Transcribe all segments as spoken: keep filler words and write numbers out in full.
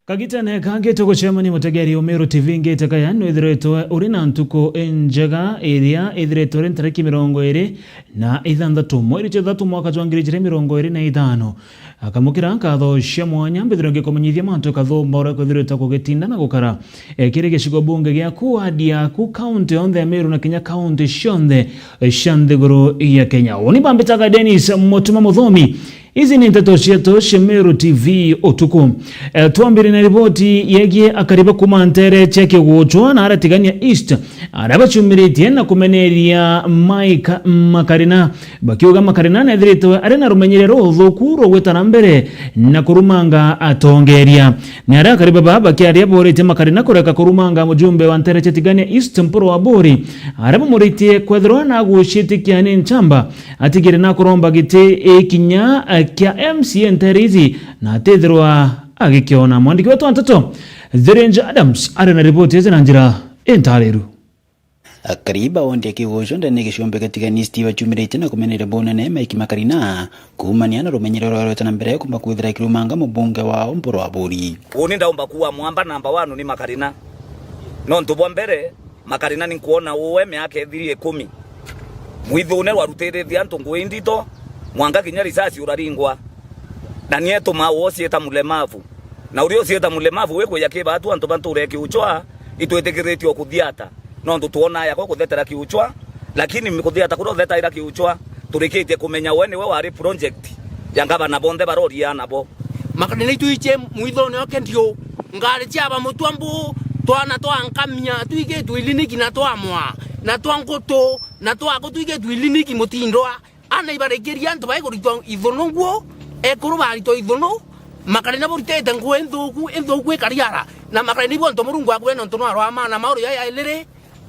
Kagitene kangi tugucemania mutegeri Umiru T V ngite kaya nwithiritwe uri na ntuku injega iria ithiritwe ri ntariki mirongo iri na ithanthatu mweri jwa ithatu mwaka jwa ngiri ijiri mirongo iri na ithano. Akamukira nkatho cia mwanya mbithirwe ngikumenyithia mantu kathumba uria kwithiritwe kugitinda na gukara, eh, kiri gicigo bunge giaku, wadi yaku, kaunti yonthe ya Meru na kinya kaunti cionthe, eh, cia nthiguru ya Kenya. Uni bambitaga Dennis Mutuma Muthomi. Ici ni nteto cietu cia Meru T V utuku. Eh, twambire na riboti yegie akari ba kuma ntere cia Kiguchwa na aria Tigania East, aria bacumiritie na kumeneria Mike Makarina, bakiuga Makarina nethiritwe ari na rumenyere ruthuku rwa gwita na mbere na kurumanga atongeria. Ni aria akari baba bakiaria boritie Makarina kureka kurumanga mujumbe wa ntere cia Tigania East Mpuru Aburi, aria bamuritie kwethirwa na aguciitikia ni nchamba atigire na kuromba giti ikinya, eh, kia M C A ntere ici na atithirwa agikiona. Mwandiki wetu wa nteto Thirinja Adams ari na riboti ici na njira intariru. Akari ba wondi ya Kiguchwa ndene giciumbe kia Tigania East bacumiritie na kumeneria bunene Mike Makarina kuumania na rumenyero ruria rweta na mbere kumba kwithira kirumanga mubunge wao Mpuru Aburi. Uni ndaumba kuwa mwamba namba one ni Makarina. Nontu bwa mbere, Makarina ni nkwona uwe miaka ithiri ikumi. Mwithune rwarutiritie antu ngui ndito, mwanka kinya risasi uraringwa. Na nietumaa uo ciita mulemavu. Na uria uciita mulemavu wi kuya ki baatu antu ba ntuura ya Kiuchwa, itwitikiritie o kuthiata. Nontu twonaa yakwa kuthetera Kiuchwa, lakini kuthiata kuria uthetaira Kiuchwa, turikitie kumenya we niwe wari project ya ngavana bonthe baroria nabo. Makarina itwichie mwithone oke ndio, ngari cia bamutwa mbu, twana twa nkamia, twigitwe iliniki na twamwa, na twa ngutu, na twaku twigitwe iliniki mutindwa. Ana ibarikiria antu bai kuritwa ithunu nguo, ekuru baritwa ithunu, Makarina buritite nguo inthuku, inthuku ikariara, na Makarina ibu antu Murungu akwira nontu nwarwa maana mauru ya yailiri,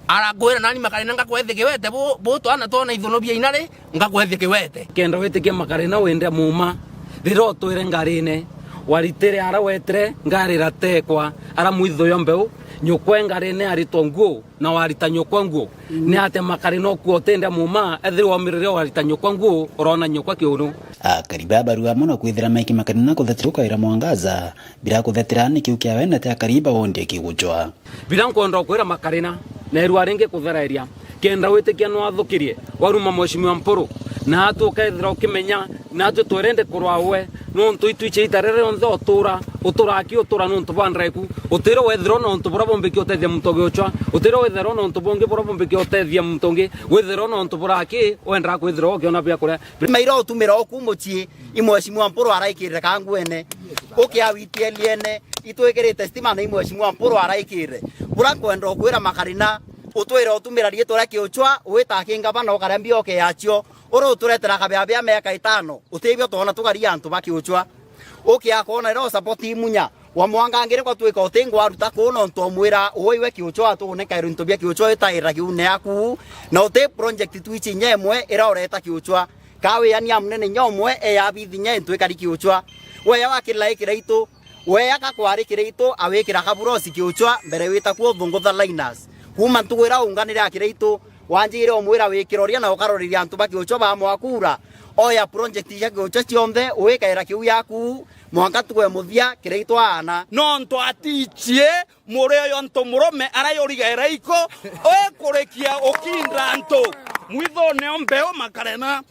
arakwira nani Makarina ngakwethia kiwete bu, bu twana twona ithunu bia inari, ngakwethia kiwete. Kenda witikia Makarina wende muma, riria utwire ngarine, waritire ara wetire, ngari iratekwa, ara mwithu yo mbeu, nyukwe ngarine aritwa nguo, na warita nyukwa nguo. Ni atia Makarina ukua utende muma, ethirwa waumiriria warita nyukwa nguo, urona nyukwa kiunu? Akari ba barua amwe na kwithira Mike Makarina kuthetera ukaira Mwangaza, bila kuthetera ni kiu kia wene te akari ba wondi ya Kiguchwa. Bila nkwenda ukwira Makarina, neerua ringi kuthereria, kenda witikia nwathukirie, waruma Mheshimiwa Mpuru, na atu ukethira ukimenya, natwe twerende kurwa we, nontu itwichie ita riria rionthe utura, utura aki utura nontu bwa ndreku, utire wethirwa na untu buria bumbikia utethia muntu ugiuchwa, utire wethirwa na untu bungi buria bumbikia utethia muntu ungi, withirwa na untu buria aki wendaa kwithirwa ukiona bia kuria. Maira utumira oku mucii, i Mheshimiwa Mpuru araikirire kangwene, ukiawitieliene, itwikirite stima na i Mheshimiwa Mpuru araikirire. Buria nkwenda ukwira Makarina, utwire utumira riitwa ria Kiuchwa, wita aki ngavana ukaria mbioke yacio, uria uturetera kabea bia miaka itano, utibio twona tukaria antu ba Kiuchwa. Ukiakona riria usapoti Munya, wa mwangangire kwa twika uti ngwaruta kuu nontu omwira uwe iwe Kiuchwa atuguneka into bia Kiuchwa itaira kiune yaku, na uti project twichi inya imwe ira ureta Kiuchwa. Ka wiania munene inya umwe eya bithi inya into ikari Kiuchwa. Weya wakirira ikira itu, weya ka kwari kira itu, awikira kaburosi Kiuchwa mbere wita kuo thungutha Linus. Kuma ntugu ira unganire akira itu, wanjire umwira wikiroria na ukaroreria antu ba Kiuchwa ba mwakura. Oya project cia Kiuchwa cionthe, wikaira kiu yaku, mwanka ntugu ya muthia, kira itu aana. Nontu atichie muri uyu ntu murume arayurigaira iko, wikurikia ukinda antu mwithone o mbeu Makarena.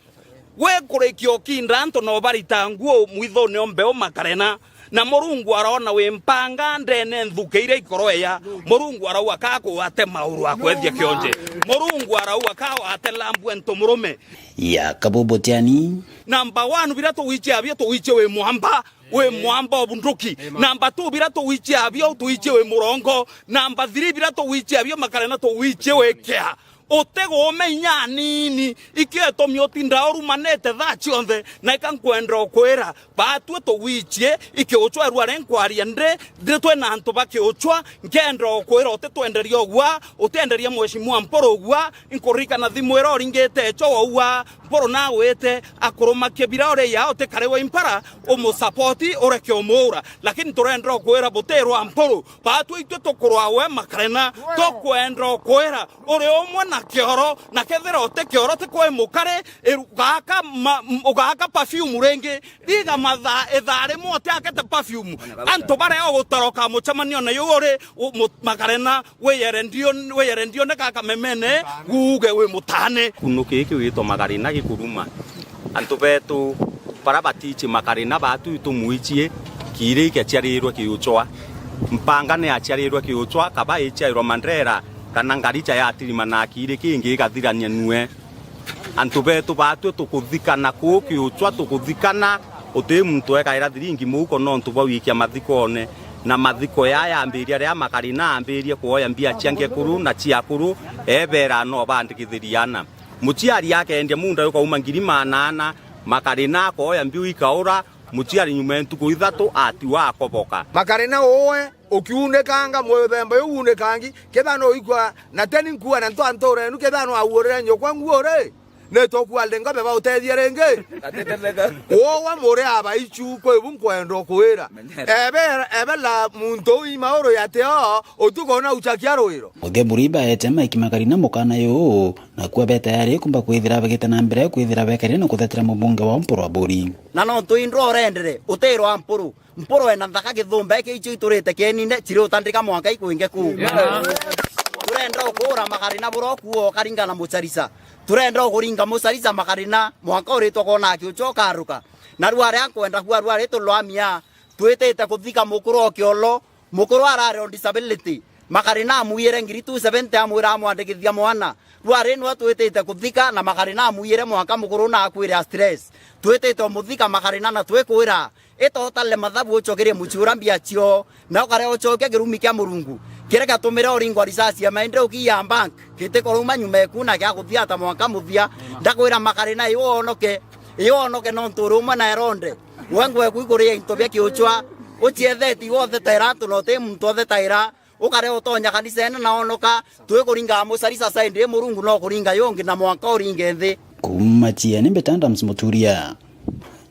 Wikurikia ukinda antu na ubarita nguo mwithone o mbeu Makarena. Na Murungu arona wi mpanga ndene nthuke iria ikoroeya. Murungu arauga ka kuwate mauru akwethia kionje. Murungu arauga ka wate lambu e ntu murume. Ya kabubu tiani. Number one, bira tuwichia abio, tuwichie wi mwamba. Wi mwamba o bunduki. Number two, bira tuwichia abio, tuwichie wi murongo. Number three, bira tuwichia abio, Makarena, tuwichie wi kia. Utiguume inya anini, ikio itumi utinda urumanite thaa cionthe, na ika nkwenda ukwira, batwi tuwichie, ikiuchwa erua ri nkwaria ndi, ndi twina antu ba Kiuchwa, nkenda ukwira utitwenderia ugwa, utienderia Mheshimiwa Mpuru ugwa, nkuririkana thimu ira uringite icho waugwa, Mpuru nawite akurumakie bira uri ya utikare wa impara, umusapoti, ureke umuura. Lakini turenda ukwira butirwa Mpuru, batwi itwi tukurwa we Makarena, tukwenda ukwira uri umwe na kioro, na kethira uti kioro ti kwi mukari, iru-, ugaaka ma-, m-, ugaaka perfume ringi, riga mathaa, ithaa rimwe utiakete perfume. Antu baria ugutaroka mucemanio na yu uri, u-, mu-, Makarina, wiyere ndio, wiyere ndio ni gaka memene, guuge wi mutane. Kunu kiki witwa Makarina gikuruma. Antu betu bara batici Makarina batu itumwicie, kiiri kiaciarirwe kiuchwa. Mpanga ni aciarirwe kiuchwa, kaba iciairwa Mandera, kana Ngaricha yatirima na kiiri kingi igathirania nue. Antu betu batwi tukuthikana kuu kiuchwa, tukuthikana, uti muntu ekaira thiringi muuko nontu bwa wikia mathikone. Na mathiko yaya yambiria ria Makarina ambirie kuoya mbia cia ngekuru na cia akuru, ebera no bandikithiria ana. Muciari akeendia munda yukauma ngiri maana ana, Makarina akoya mbiu ikaura, muciari nyuma ya ntuku ithatu atiwa akoboka. Makarina uwe ukiunikanga muthemba uu unikangi, kethira no ikua na teni nkua na ntwa nturenu, kethira no auurire nyukwa nguuri, ni tukua ndi ngobe bautethie ringi. Uwa muri abaichu kwibu nkwenda kwira. Ebe, ebe la muntu uu imauru yatio, utuko na uchakia rwiro. Muthia Buriba eete Mike Makarina mukana yuu, nakuo be tayari kumba kwithira bagite na mbere kwithira bekarire na kuthetera mubunge wa Mpuru Aburi. Na nontu indwa urendere, utirwa Mpuru. Mpuru ena nthaka githumba iki icio iturite kienine, ciri utandika mwanka ikwinge kuu. Turenda ukuura Makarina bura ukuo ukaringa na mucarisa. Turenda ukuringa mucarisa Makarina, mwanka uritwa kwona akiucho ukaruka. Na rwari ankwenda kuwa rwari tulwamia, twitite kuthika mukuru o kiolo, mukuru arari on disability. Makarina amwiyire ngiri two seventy amwira amwandikithia mwana. Rwari nwe twitite kuthika na Makarina amwiyire mwanka mukuru na akwire a stress. Twitite umuthika Makarina na twikwira, ita utale mathabu ucokerie muciura mbia cio, na ukare ucokia kirumi kia Murungu. Kiria giatumire uringwa risasi ya maendeleo ki ya bank, gitikorauma nyuma eku na giaguthiata mwanka muthia. Ndakwira Makarina iwe onoke, iwe onoke nontu uri umwe na Eronde. We ngweku ikuria into bia kiuchwa, ucietheti iwe uthetaira antu na uti muntu uthetaira, ukare utonya kanisene na onoka, twikuringa mucarisa side i Murungu no kuringa yungi na mwanka uringe nthi. Kuuma Chieni, Mbeta Adams Muturia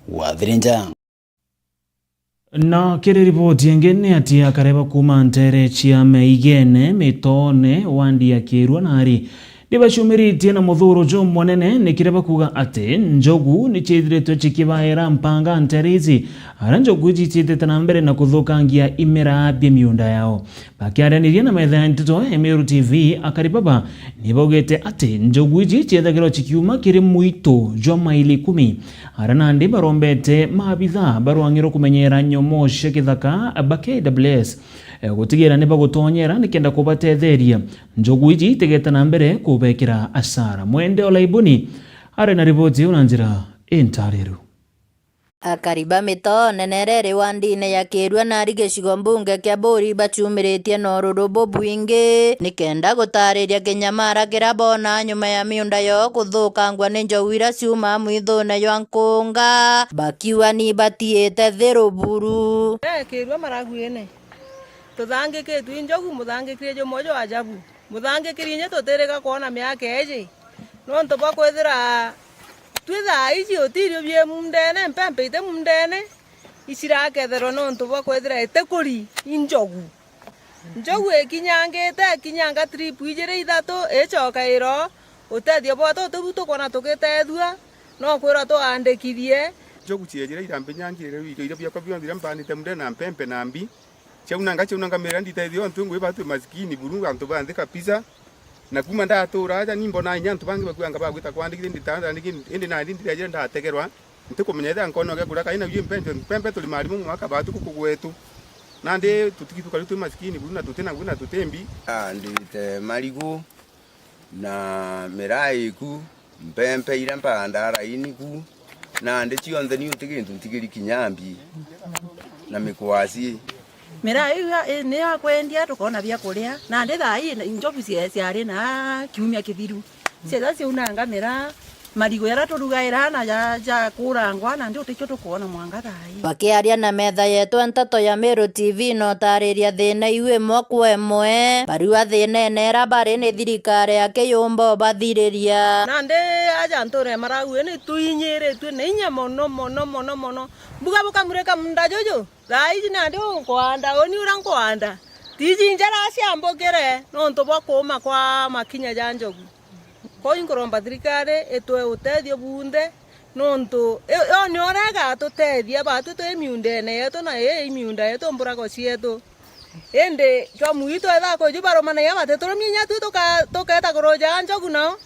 wa Thirinja. Na kiri riboti ingi ni ati akareba kuuma ntere cia Meigene, Mitone, wandi ya Kirua nari ni bacumiritie na muthuro jumunene, ni kireba kuuga ati njogu ni ciithiritwe cikibaera mpanga ntere ici, ara njogu ici ciitite na mbere na kuthukangia imera bia miunda yao. Bakiaraniria na metha ya nteto ya Meru T V, akari baba ni baugite ati njogu iji ciethagirwa cikiuma kiri mwitu jwa maili ikumi, ara nandi barombete maabitha barwang'irwe kumenyera nyomo cia kithaka ba K W S, eh, gutigira ni bagutonyera nikenda kubatetheria njogu iji itigete na mbere kubekira asara. Mwende Olaibuni ari na riboti iu na njira intariru. Akari ba Mitone nere iri wandine ya Kirua nari gicigo mbunge kia Buri bacumiritie na ururu bubwingi nikenda gutariria kinyamara kiria boona nyuma ya miunda yoo kuthukangwa ni njogu iria ciumaa mwithune jwa nkunga, bakiuga ni batiite thiru buru. Eh, Kirua maraguine. Tuthangikitwe i njogu, muthangikire jumwe jwa ajabu. Muthangikiri inya tutirika kwona miaka iji, nontu bwa kwithira twi thaa iji utirio bie mundene, mpempe iti mundene, iciraketherwa nontu bwa kwithira itikuri i njogu. Njogu ikinyangite, ikinyanga trip ijiri ithatu, icoka iro, utethio bwa tutu bu tukwona tugitethua, no kwirwa twandikithie. Njogu ciejire irambinyangire irio, irio biakwa bionthe iria mbanite mundene na mpempe na mbi. Ciaunanga, ciaunanga mira nditethio, antu ngwi batu masikini buru, antu ba nthi kabisa. Na kuma ndatura aja, ni mbona inya antu bangi bakuanga bagwita kwandikithia, nditandandiki, indi nandi ndirejire ndategerwa, ntikumenya ethira nkona gia kuria, kaina yu mpempe, mpempe turi marimu mwaka batu guku gwetu. Nandi tutigithuka riu twi masikini buru, na tuti na ngui, na tuti mbi. Ah, ndite marigu. Na miraa iku, mpempe iria mpandaa raini ku, nandi cionthe ni uti gintu ntigiri kinya mbi na mikwasi. Miraa iu ya-, i-, ni ya kwendia, tukoona bia kuria. Nandi thaa ii njogu cia-, ciari na kiumia kithiru. Ciaja ciaunanga miraa, marigu jaria turugaira na ja-, jakurangwa, nandi utikio tukoona mwanka thaa ii. Bakiaria na metha yetu ya nteto ya Meru T V na utariria thina iu imwe kwa imwe, bariuga thinene iria bari ni thirikari ya kiyumba ubathiriria. Nandi aja nture maragu ni tuinyiritue ni inya mono, mono, mono, mono. Mbuga bukamurika munda juju, thaa iji nandi unkwanda, uni uria nkwanda. Tiji njara ciambukire nontu bwa kuuma kwa makinya ja njogu. Uu inkuromba thirikari itwe utethio bunthe, nontu i-, yo nio uria igatutethia batwi twi miundene yetu na ii miunda yetu mburago cietu. Indi chwamu ii twethaa kwiju barumanagia batiturumia inya twi tuka-, tuketa kuruja njogu nao.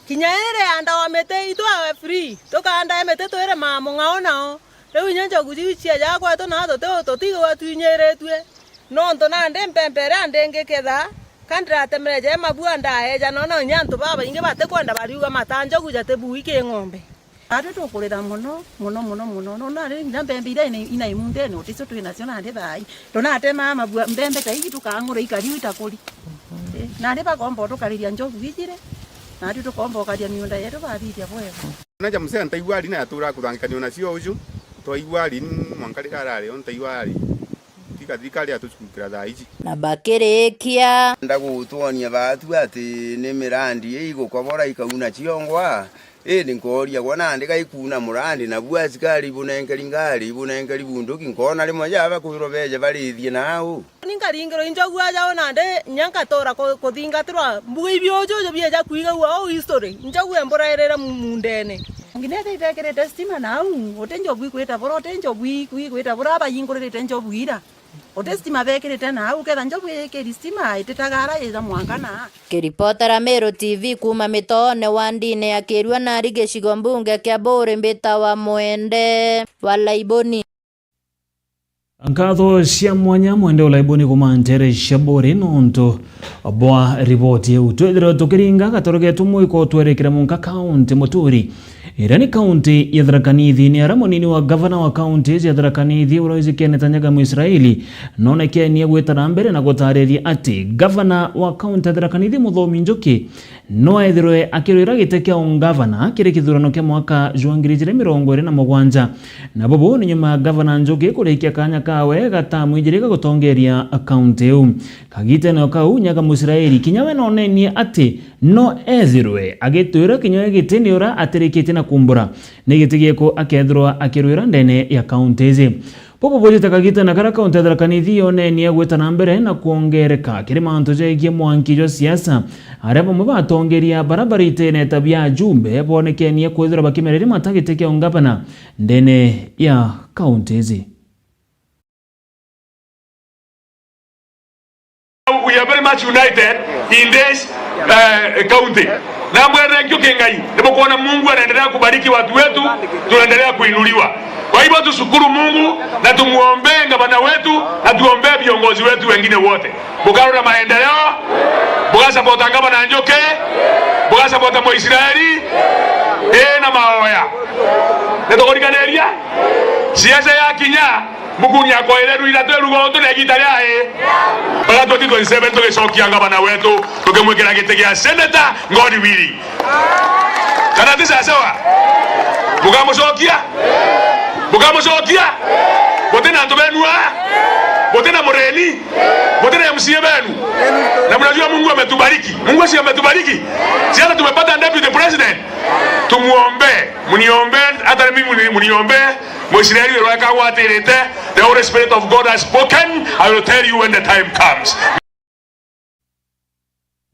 Kinya iri andawa miti itwawe free, tukaandae miti twirima mung'ao nao. Riu inya njogu jiu ciaja kwetu nao tuti-, tutigwa twinyiritue. Nontu nandi mpempe iria ndingiketha, ka ndiratemere ja mabua ndaeja, nona inya antu babaingi batikwenda bariuga mata njogu jatibui ki ng'ombe. Atwi tukurira mono, mono, mono, mono. Nona ri, inya mpempe iria ina, ina imundene, uticio twi nacio nandi thaai. Tunatemaa mabua, mpempe ta iji tukang'ura ikariu itakuri. Eh, nandi bakomba utukariria njogu ijiri, natwi tukomba ukaria miunda yetu bathithia bwega. Na ja musea ntaigua ari na atura kuthangikanio nacio uju, twaigua ari mwanka riria arari o ntaigua ari. Tiga thirikari atucukukira thaa iji. Na bakirikia. Ndagutwonia baatu ati ni mirandi ii igukobora ikauna ciongwa, indi nkooria gwa nandi gaikuuna murandi, nabu asikari ibunenkeri ngari, ibunenkeri bunduki, nkoona rimwe ja bakwirwa beeje barithie nau. Ni nkaringirwa injogu aja o nandi inya nkatura ku-, kuthingatirwa mbuga ibiujuju bieja kwigagua o history, injogu emburairire mu-, mundene. Nginya ithekirite stima nau, uti njogu ikwita bura, uti njogu iku-, ikwita bura, abayinguririte njogu ira. Uti stima bekirite nau, uketha njogu ikiri stima, ititagara ija mwanka na. Kiripotera Meru T V kuuma mitoone wa ndine ya Kirua nari gicigo mbunge kia Buuri mbitawa Mwende wa Laiboni. Nkatho cia mwanya Mwende wa Laiboni kuuma nteere cia Buuri nontu bwa riboti iu. Twithirwe tukiringa gatoro geetu mwiko twerekera munka kaunti muturi. Iria ni kaunti ya Tharaka Nithi, ni aria munini wa gavana wa kaunti ya Tharaka Nithi, uria wijikene ta Nyaga Mwisraeli, nonekenie gwita na mbere na gutariria ati gavana wa kaunti ya Tharaka Nithi, Muthomi Njuki, no ethirwe akirwira giti kia ungavana kiri kithurano kia mwaka jwa ngiri ijiri mirongo iri na mugwanja. Na bubu ni nyuma ya gavana Njuki kurikia kanya kawe ga tamu ijiri ga gutongeria kaunti iu. Kagitene o kau, Nyaga Mwisraeli kinya we nonenie ati no ethirwe agitwira kinya we giti ni uria atirikitie na kumbura ni giti gieku akethirwa akirwira ndene ya kaunti iji. Bubu bujite kagitene karia kaunti ya Tharaka Nithi yonenie gwita na mbere na kwongereka kiri mantu jegie mwanki jwa siasa, aria bamwe batongeria baria bari itene ta bia ajumbe bonekenie kwithirwa bakimereria mata giti kia ungavana ndene ya kaunti iji. We are very much united in this, eh, county. Na mwene thank you Kingai, nimukuona Mungu anaendelea kubariki watu wetu, tunaendelea kuinuliwa. Kwa hivyo tushukuru Mungu na tumuombee gavana wetu na tuombee viongozi wetu wengine wote. Bukarora maendeleo, bugasapota gavana Njuki, bugasapota Mwisraeli, ii na maoya. Nitukuriganiria siasa ya kinya Mukungi akoire rwira twi rugo tu na igita ria i. Bara twenty twenty-seven tugicokia gavana wetu, tukimwikira giti gia senator, God willing. Kana ti sawa sawa? Bukamucokia? Bukamucokia? Buti na antu benu aa? Buti na mureni? Buti na M C A benu? Na mnajua Mungu ametubariki. Mungu si ametubariki? Si hata tumepata deputy president? Tumuombe. Muniombe, hata mimi muni-, muniombe. Mwisraeli uria akagwatirite, the Holy Spirit of God has spoken, I will tell you when the time comes.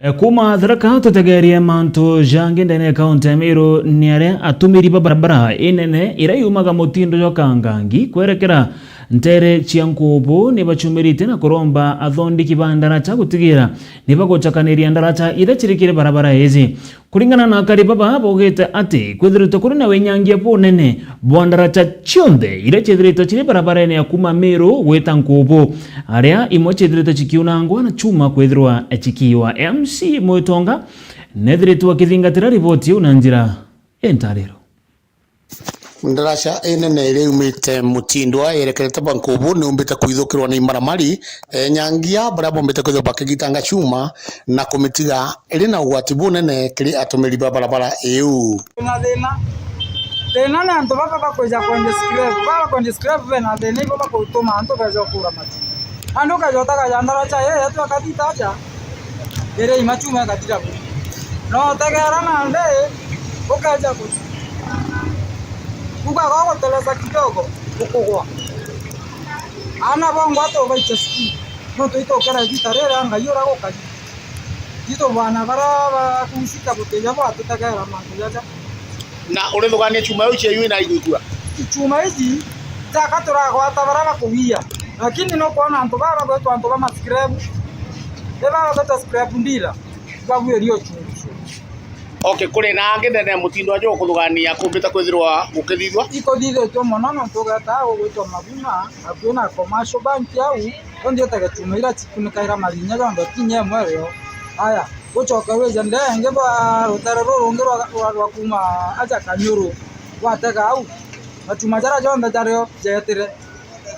E, kuuma Tharaka tutegerie mantu jangi ndene ya kaunti ya Meru ni aria atumiri ba barabara inene iria yumaga mutindo jwa Kangangi kwerekera nteere cia Nkubu ni bacumirite na kuromba athondeki ba ndaraca gutigira ni bagucakaniria ndaraca iria cirikire barabara iji. Kuringana na akari baba, baugite ati kwithiritwe kuri na winyangia bunene bwa ndaraca cionthe iria ciithiritwe ciri barabarene ya kuuma Meru gwita Nkubu, aria imwe ciithiritwe cikiunangwa na chuma kwithirwa cikiiwa. M C Mwitonga neethiritwe akithingatira riboti iu na njira intariro. Ndaraca inene iria yumite Mutindwa yerekerete Bankubu niumbite kwithukirwa ni imaramari, enyangia baria bombite kwithirwa bakigitanga chuma na kumitiga iri na ugwati bunene kiri atumiri ba barabara iu. Twina thina. Thina ni antu baba bakwija kwendia scrap. Baba bakwendia scrap bena thina, ibo bakutuma antu beja kugura matu. Andu ukeja utagaja ndaraca ii yetu akathita aja, iria imachuma ikathira ku. No utegera nandi, ukeja ku-, kuga gwa guteleza kidogo, ukugwa. Aana bongwa tubaikia cukuru, nontu itukira igita riria Ngai uria gukari. Itu bwana bara bakuusika butija bwatutegera mantu jaja. Na urithugania chuma iu cia yu inaigwikua? Chuma iji jaka turagwata bara bakugia, lakini nukwona antu baba bagwetwa antu ba mascrap, ni baba bagwetwa scrap dealer, babuiria uchunguzi. Okay, kuri na angi ndene ya mutindo aja ukuthugania kumbite kwithirwa gukithithwa? Ikuthithitue mono nontu ugeta gugwitwa Mabuna, akui na Commercial Bank au, undi utege chuma ira chikunikaira marinya jonthe, kinya imwe rio. Aya, ucoke wije ndenge bwa rutere rurungi rwa, rwa, rwa kuma aja Kanyuru, gwatega au, machuma jaria jonthe jario jetire.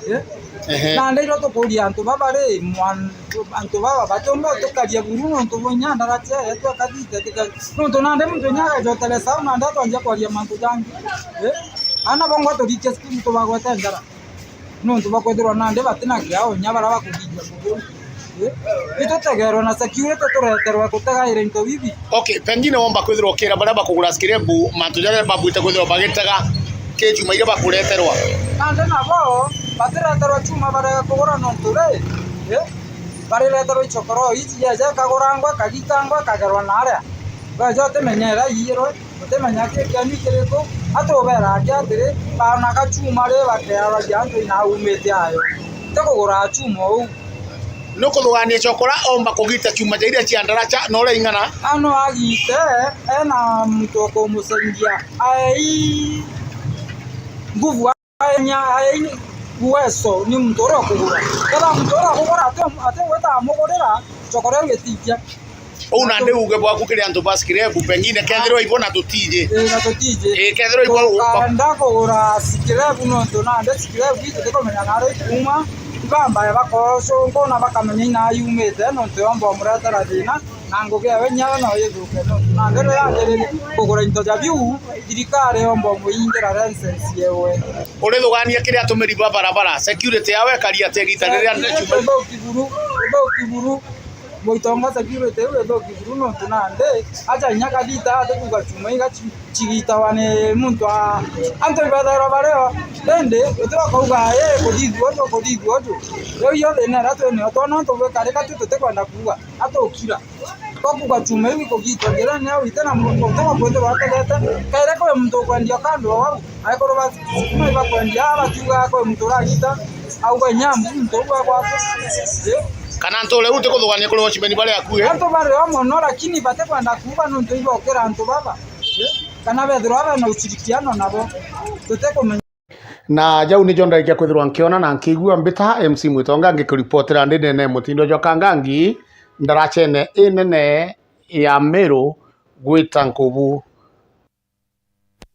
Eh? Ehe. Nandi irio tukuria antu baba ri, mwan-, antu baba batiumba utukaria buru nontu bwa inya ndaracha yetu akathite tika-, nontu nandi muntu inya agajoteresa au nandi atwanjia kwaria mantu jangi. Eh? Ana bongwa turikia skuru tubagwete njara. Nontu bakwithirwa nandi batina kiao inya bara bakuthithia ngugi iu. Eh? Itutegerwe na security tureterwe kutegaira into bibi. Okay, pengine womba kwithirwa ukira baria bakugura scrap mantu jaria babwite kwithirwa bagitega ki chuma iria bakureterwa? Nandi nabo batireterwa chuma barega kugura nontu ri, eh? Barireterwa ichokoro iji yeja ikagurangwa, ikagitangwa, ikagerwa naria. Weja utimenyera iirwe. Utimenya ki kieni kiriku, atubera aki atiri, baonaga chuma ri bakearagia antu inaumite ayo. Ti kugura chuma uu. Nukuthugania chokora omba kugita chuma ja iria cia ndaracha na uria ing'ana? Ano agite, ena muntu ukumucenjia. Ai nguvu, ai nya, ai uwezo ni muntu uria ukugura. Kethira muntu uria ukugura ati, ati gwita amugurira, chokora iu itithia. Uu nandi uge bwaku kiri antu ba scrap, pengine kethirwa ibo na tutiji. Ii, na tutiji. Ii, kethirwa ibo. Tukanda kugura scrap nontu nandi scrap ii tutikumenya naria ikuuma. Ibambae bakocungwa na bakamenya ina yumite nontu yomba umuretera thina, na ngugi yawe inya yo no yithuke nontu nandi riria anjiririe kugura into ja biu, thirikari yomba umuingira license yewe. Urithugania kiri atumiri ba barabara, security yawe ikari atia igita riria. Security ithuki buru, ithuki buru. Muitonga security iu ithuki buru nontu nandi aja inya kathita atikuuga chuma iga chi-, chigitawa ni muntu a, antu ibethairwa bario. Indi uti bakauga, ii, kuthithua uju, kuthithua uju. Riu iyo thina iria twinio twona untu bwikarika tu tutikwenda kuuga, atukira. Twakuuga chuma iu ikugitwa njirene au ite na muntu uti wa kwithirwa ategete. Kairi kwi muntu ukwendia kando o au, Aikuru ba sikuma ibakwendia, aa bakiuga kwi muntu uragita, auga inya mbu muntu uu agwatwe. Ii. Kana nture uu ti kuthugania kuri watchman bari akui? Antu bari o mono, lakini batikwenda kuuga nontu ibokira antu baba. Ii. Kana bethirwa bena ushirikiano nabo. Tutikumenya. Na jau nijo ndarikia kwithirwa nkiona na nkiigua mbita M C Mwitonga ngikuripotera ndi nene mutindo jwa Kangangi, ndarachene inene ya Meru gwita Nkubu.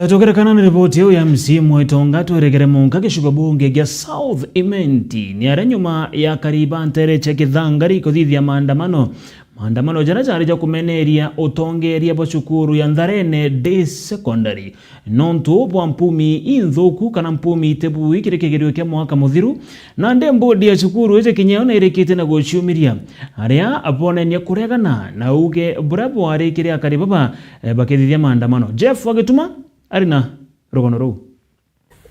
Tukirekana na riboti iu ya M C Mwitonga, twerekere munka gicigo bunge gia South Imenti ni aria nyuma ya akari ba ntere cia Kithangari kuthithia maandamano. Maandamano jaria jari ja kumeneria utongeria bwa cukuru ya Ntharene Day Secondary, nontu bwa mpumi inthuku kana mpumi itibui kiri kigerio kia mwaka muthiru. Nandi mbodi ya cukuru iji kinya yo nirikitie na guciumiria aria bonenie kuregana na uuge buria bwari kiri akari baba, eh, bakithithia maandamano. Jeff wa Gituma ari na rugano ruu.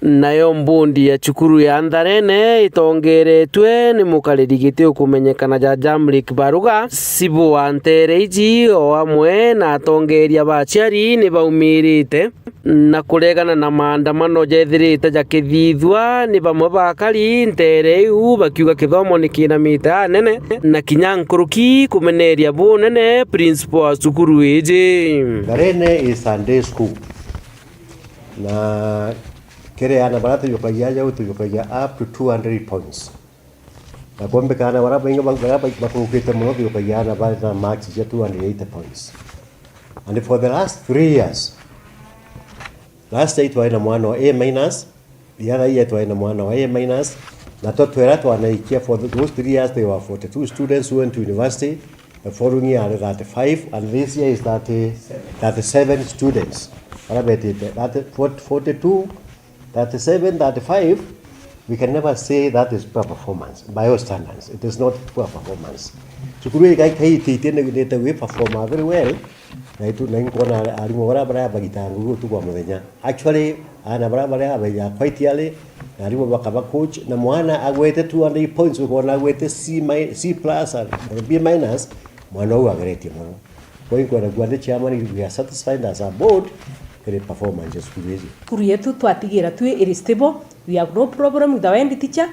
Nayo mbundi ya cukuru ya Ntharene itongeretwe ni mukariri giti ukumenyekana ja Jamrick Baruga, cibu wa ntere iji o amwe na atongeria ba aciari ni baumirite na kuregana na maandamano jethirite jakithithua ni bamwe ba akari ntere iu, bakiuga kithomo ni kinamite anene na kinya nkuruki kumeneria bunene principal wa cukuru iji. Ntharene is Sunday school. Na kiri aana baria tujukagia jau, tujukagia up to two hundred points. Na kwomba aana baria baingi ba-, baria ba-, bakurukite mono, tujukagia aana bari na marks cia two hundred eighty points. And for the last three years, last year twari na mwana wa A minus, the other year twari na mwana wa A minus, na twa twera twanaikia for th-, those three years there were forty-two students who went to university, the following year ari thirty-five, and this year is thirty, thirty-seven students. Baria betite, thirty, forty, forty-two, thirty-seven, thirty-five, we can never say that is poor performance by all standards. It is not poor performance. Cukuru ii kai-, kaititie ni, ni ite wi perform very well, na itu, na inkwona arimu baria, baria bagitaga ngugi utuku wa muthenya. Actually, aana baria, baria abeja quite early, na arimu bakaba coach, na mwana agwete two hundred points, ukona agwete C mi-, C plus and B minus, Mwana uu ageretie mono. Kwa hiyo nkwenda kuuga the chairman, we are satisfied as a board kiri performance ya cukuru iji. Cukuru yetu twatigira tu iri stable, we have no problem with our head teacher,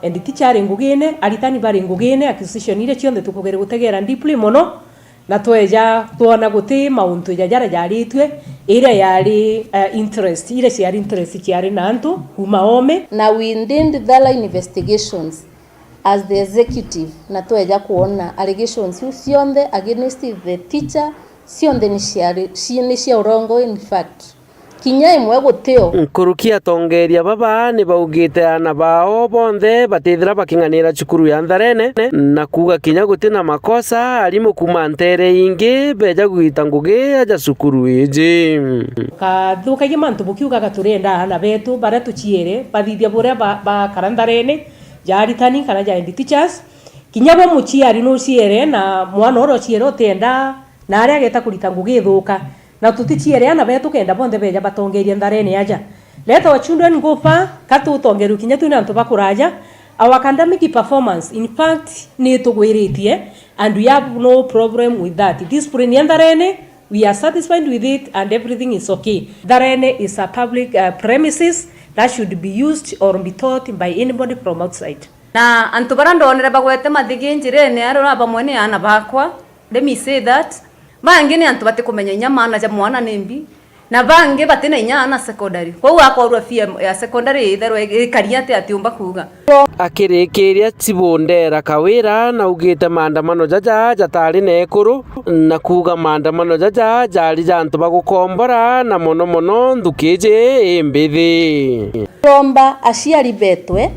and teacher ari ngugine, aritani bari ngugine, accusation iria cionthe tukugeria gutegera deeply mono, na tweja twona guti mauntu ja jaria jaritue, iria yari, eh, interest, iria ciari interest ciari na antu kuma oome. Na we did thorough investigations as the executive, na tweja kwona allegations iu cionthe against the teacher, cionthe ni ciari, ci-, ni cia urongo, in fact. Kinya imwe gutio. Nkuruki atongeria baba ni baugite aana bao bonthe batithira baking'anira cukuru ya Ntharene, na kuuga kinya guti na makosa, arimu kuuma nteere ingi beja gwita ngugi aja cukuru iji. Kathukagia mantu bukiugaga turenda aana betu baria tuciere bathithia buria ba-, bakara Ntharene, ja aritani kana ja head teachers. Kinya bo muciari nuciere na mwana uria uciere utienda na aria ageta kurita ngugi ithuka. Na tuticiere aana betu kenda bonthe beja batongeria Ntharene aja. Let our children go far, ka tutongerwe kinya twi na antu bakuraja. Our academic performance, in fact, ni itugwiritie, and we have no problem with that. Discipline ya Ntharene, we are satisfied with it and everything is okay. Ntharene is a public, uh, premises that should be used or be taught by anybody from outside. Na antu baria ndonere bagwete mathigi njirene aria ura bamwe ni aana bakwa, let me say that. Bangi ni antu batikumenya inya maana ja mwana ni mbi, na bangi batina inya aana secondary. Kwou akorwa fee ya, ya secondary itherwe ikari atia atiumba kuuga. Akirikiria, Tibundera Kawira naugite maandamano jaja jatari na ekuru, na kuuga maandamano jaja jari ja antu bagukombora na mono mono nthuki iji imbithi. Romba aciari betwe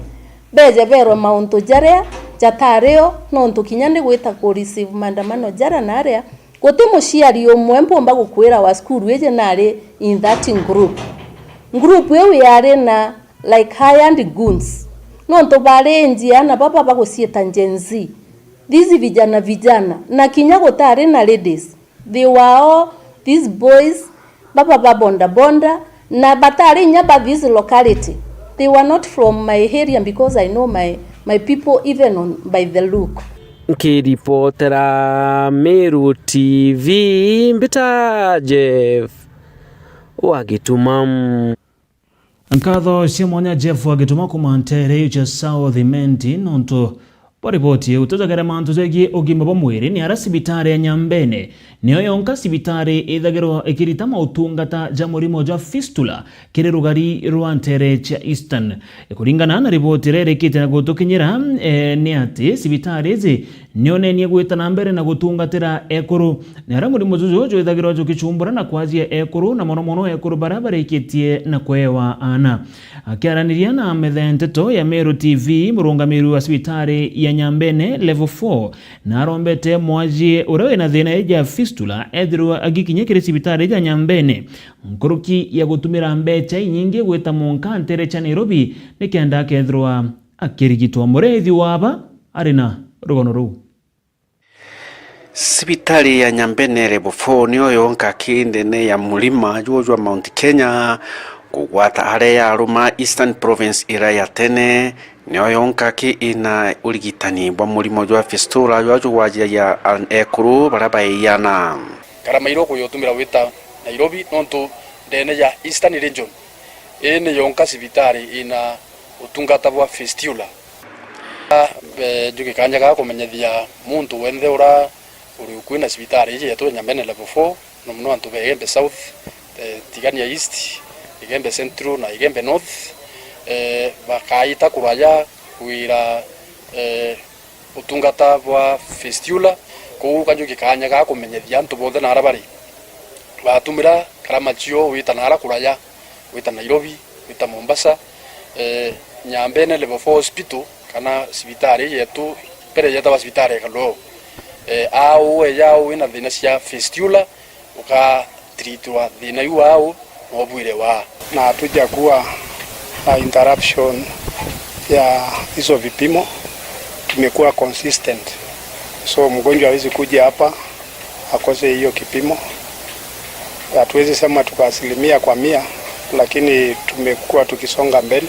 beje berwe mauntu jaria jatari o, nontu kinya ni gwita ku receive maandamano jaria na aria, guti muciari umwe mpumba gukwira wa cukuru iji nari in that group. Group iu yari na, like, hired goons, nontu bari njia na baba baguciita Gen Z, these vijana vijana, na kinya gutari na ladies. They were all these boys, baba ba boda boda, na batari inya ba this locality. They were not from my area because I know my, my people even on, by the look. Nkiripotera Meru T V, mbita Jeff wa Gituma. Nkatho cia mwanya Jeff wa Gituma kuuma nteere iu cia South Imenti, nontu bwa riboti iu. Tujagere mantu jegii ugima bwa mwiri, ni ara cibitari ya Nyambene niyo yonka cibitari ithagirwa ikirita mautungata ja murimo jwa fistula kiri rugari rwa nteere cia Eastern. Kuringana na riboti iria irikite na gutukinyira, eh, ni ati cibitari iji nionenie gwita na mbere na gutungatira ekuru, ni aria murimo juju jwithagirwa jukichumbura na kwajia ekuru, na mono mono ekuru baria barikitie na kwewa aana. Akiaraniria na metha ya nteto ya Meru T V, murungamiri wa cibitari ya Nyambene Level four narombete mwajie uria wina thina iji ya fistula ethirwa agikinya kiri cibitari ja Nyambene nkuruki ya gutumira mbecha inyingi gwita munka nteere cia Nairobi nikenda akethirwa akirigitwa. Murithi wa aba ari na rugono ruu. Cibitari ya Nyambene Level four niyo yonka ki ndene ya murima juju jwa Mount Kenya, kugwata aria yaruma Eastern Province iria ya tene, niyo yonka ki ina urigitani bwa murimo jwa fistula jwa jugwajagia ekuru baria baiana. Karama iria ukujutumira gwita Nairobi, nontu ndene ya Eastern Region, ii ni yonka cibitari ina utungata bwa fistula. Eh, njuki kanya ga kumenyithia muntu wenthe ura uri ukui na cibitari iji yetu Nyambene Level four, na muno antu ba Igembe South, eh, Tigania East, Igembe Central na Igembe North, eh, bakaita kuraya kwira, eh, utungata bwa fistula. Kuu kanjuki kanya ga kumenyithia antu bonthe naara bari, batumira karama cio wita naara kuraya, wita Nairobi, wita Mombasa, eh, Nyambene Level four Hospital, kana cibitari yetu, mbere yetagwa cibitari ya Kaloo. Eh, au eja au wina thina cia fistula, ukatreatwa thina iu au na ubwire waa. Na hatujakuwa na interruption ya hizo vipimo, tumekuwa consistent. So mgonjwa hawezi kuja hapa akose hiyo kipimo. Hatuwezi sema tuko asilimia kwa mia, lakini tumekuwa tukisonga mbele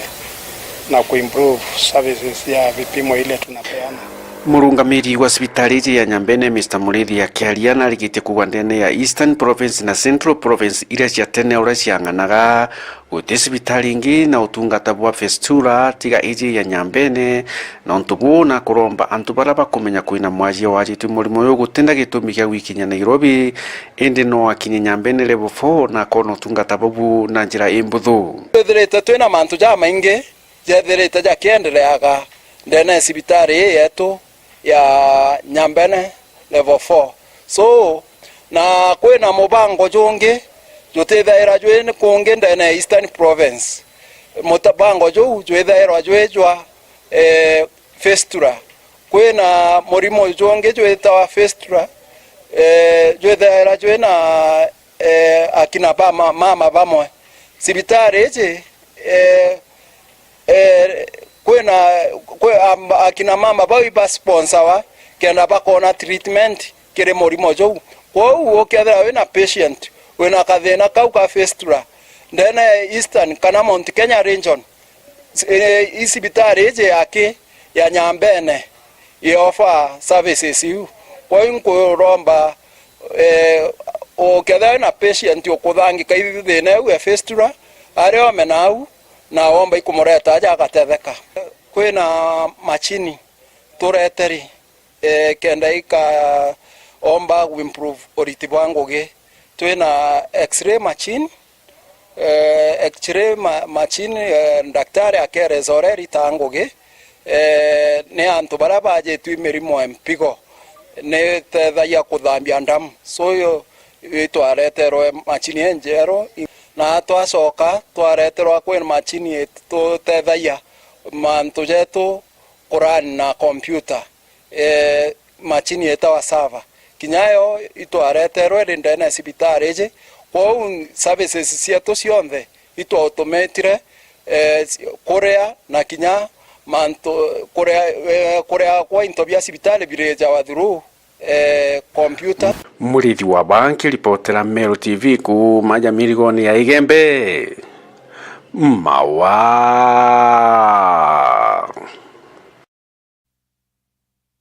na kuimprove services ya vipimo ile tunapeana. Murungamiri wa cibitari iji ya Nyambene, Mister Murithi akiaria, narikitie kuuga ndene ya Eastern Province na Central Province iria cia tene uria ciang'anaga, guti cibitari ingi na utungata bwa fistula tiga iji ya Nyambene. Nontu buu, na kuromba antu baria bakumenya kwina mwajie wajitwe murimo uyu, gutina gitumi gia gwikinyia Nairobi, indi no akinye Nyambene Level four na akona utungata bubu na njira imbuthu. Twithirite twina mantu jamaingi jethirite jakiendereaga ndene ya cibitari ii yetu ya Nyambene Level four. So, na kwina mubango jungi jutithaira jwi kungi ndene ya Eastern Province. Mubango juu jwithairwa jwi jwa, eh, fistula. Kwina murimo jungi jwitawa fistula, eh, jwithaira jwina, eh, akina ba ma-, mama bamwe. Cibitari iji, eh, eh, kwina, kwi, am-, akina mama bau ibasponsawa kenda bakona treatment kiri murimo juu. Kwou ukethira wina patient wina kathina kau ka fistula ndene ya Eastern kana Mount Kenya region, eh, i cibitari iji yaki ya Nyambene i offer services iu. Kwou nkuromba, eh, ukethira wina patient ukuthangika i thina iu ya fistula, ari ome nau, na womba ikumureta aja agatetheka. Kwina machini tureteri, eh, kenda ikaomba gu improve uriti bwa ngugi. Twina x-ray machine, eh, x-ray ma-, machine, eh, daktari akereza uria iritaa ngugi, eh, ni antu baria bajitwe i mirimo ya mpigo, ni itethagia kuthambia ndamu. So, iyo, itwareterwe machine injeru, na twacoka twareterwa kwi machine itutethagia mantu jetu kurani na kompyuta, eh, machini yetawa server. Kinya yo itwareterwe iri ndene ya cibitari iji. Kwou services cietu cionthe itwautumitire, eh, kuria na kinya mantu, kuria, eh, kuria kwa into bia cibitari birijawa through, eh, kompyuta. Murithi wa Banki, ripotera Meru T V kuuma Jamirigoni ya Igembe. Mawa.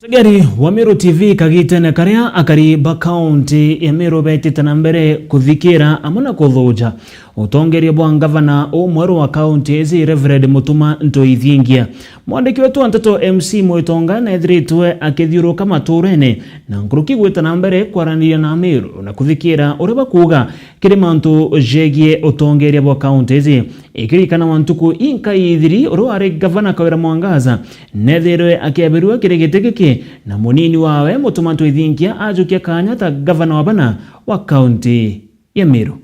Mutegeri wa Meru T V kagitene karia, akari ba kaunti ya Meru betite na mbere kuthikira amwe na kuthuja utongeria bwa ngavana umweru wa kaunti iji, Reverend Mutuma Ntoithingia. Mwandiki wetu wa nteto M C Mwitonga neethiritwe akithiuruka maturene na nkuruki gwita na mbere kwaraniria na Ameru na kuthikira uria bakuuga kiri mantu jegie utongeria bwa kaunti iji. Ikiririkana wa ntuku inkai ithiri, uria wari gavana Kawira Mwangaza neethirwe akiabirua kiri giti giki, na munini wawe Mutuma Ntoithingia ajukia kaanya ta gavana wa bana wa kaunti ya Meru.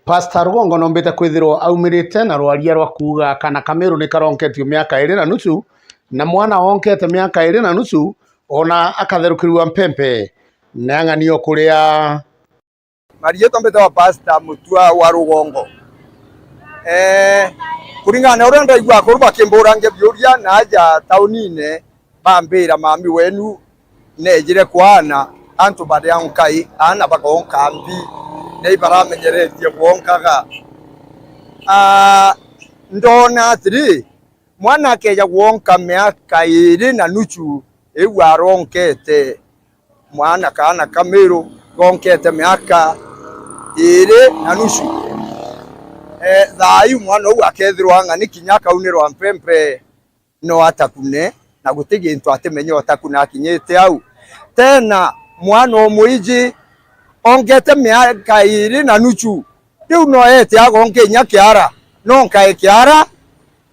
Pastor Rugongo noombite kwithirwa aumirite na rwaria rwa kuuga kana ka Meru ni karonketio miaka iiri na nusu, na mwana wonkete miaka iiri na nusu, ona akatherukirua mpempe, ni ang'ani o kuria. Mariitwa mbitawa Pastor Mutua wa Rugongo. Eh, kuringana na uria ndaigua akuru bakimburangia biuria, naaja taunine bambira, mami wenu neejire kwaana antu baria onkai, aana bagonka mbi, na ibaramenyeretie gwonkaga. Ah, ndoona atiri, mwana akeeja gwonka miaka iiri na nuchu, iu aronkete mwana, kaana ka Meru gonkete miaka iiri na nusu. Eh, thaa iu mwana uu akeethirwa ang'ani kinya akaunirwa mpempe, no atakune, na guti gintu atimenya utakuna akinyite au. Tena mwana umwiji onkete miaka iiri na nusu, riu no eete agonke inya kiara, no nkae kiara,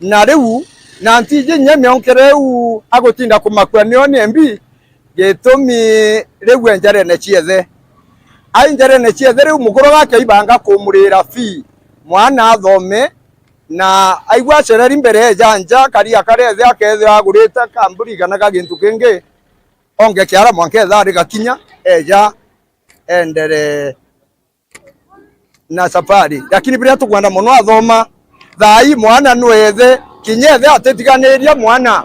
na riu, na ntiji inya mionkere iu agutinda kumakua nio ni mbi, gitumi riu e njarene ciethe. Ai njarene ciethe, riu mukuru gake aibanga kumurira fee mwana athome, na aigua acereri mbere eja nja, kari akare ethe akethira agurite kamburi kana ka gintu kingi, onge kiara mwanka etha ari gakinya, eja endere na safari. Lakini biria tukwenda mono athoma, thaa ii mwana nwethe, kinya ethe atitiganiria mwana.